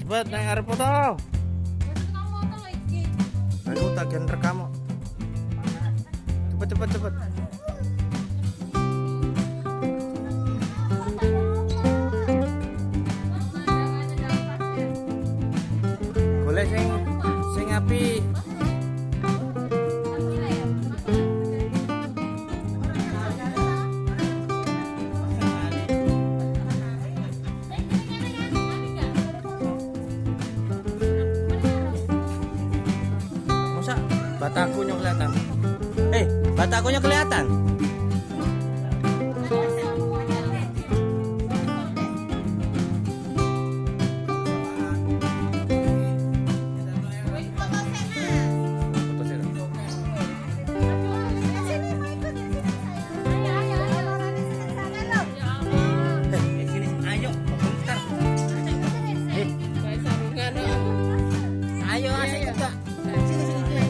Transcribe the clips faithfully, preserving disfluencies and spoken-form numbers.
Cepet, naik arep foto. Ayo, tak gen rekam kok. Cepet, cepet, cepet. Golek sing, sing apik. Masa bataku nyo kelihatan? Eh, bataku nyo kelihatan? Eh, sini, sini. Ayo, bentar. Eh. Ayo, asik juga. Sini, sini, sini.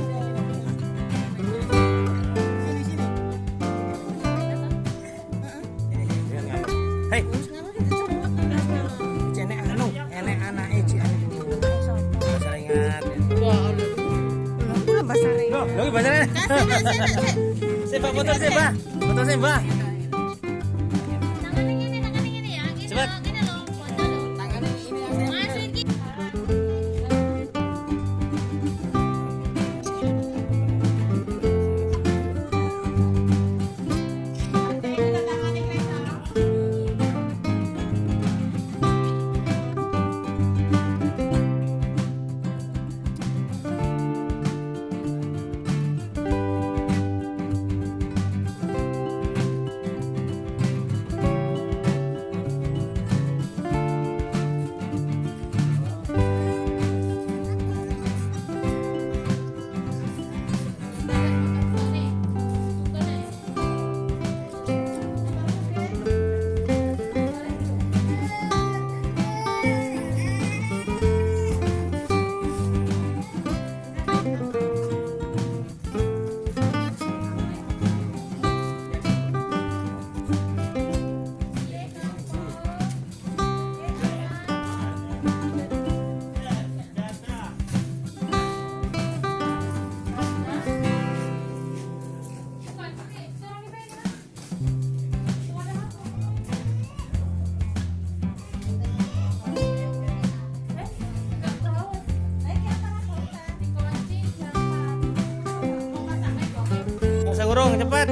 Sini, sini. Hei. Cek nek anu, enek anake cek anu. Bahasa ingat. Aku lho bahasa Ring. Loh, lagi bahasa Ring. Kasih, kasih, kasih. Sembah, foto sembah. Foto sembah. Tangan ini, tangan ini ya. Gini, Cepat. Gini loh, foto loh. Tangan ini, ini yang Masuk. Dak usah ngurung, cepet.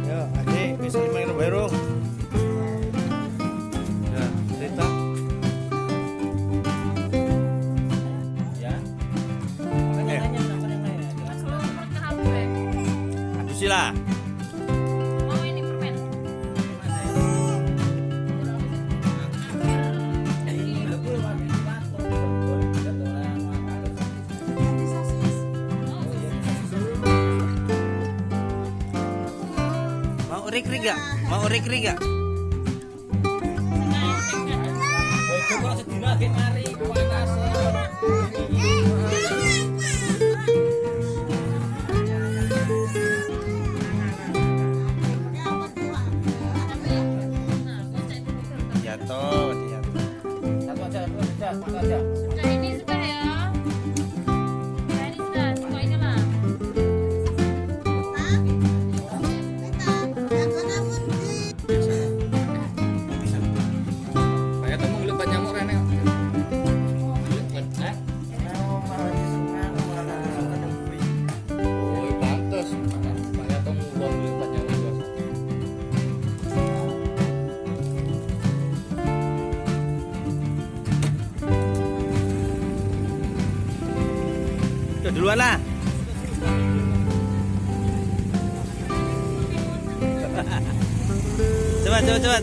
Yo, adik, besok main baru. Ya, cerita. Ya. Eh. Aduh, sila. Oh, ini permen. Mau rik-rik gak? Mau rik-rik gak? Jatuh, jatuh. Satu aja, satu aja, satu aja. Sudah ini sudah ya. Sudah ini sudah, sudah ini lah. Kayak temu ngelupat nyamuk rene. Ngelupat, eh? Oh, pantes. Kayak temu uang ngelupat nyamuk. Tuh, duluan lah. Cepat, cepat, cepat.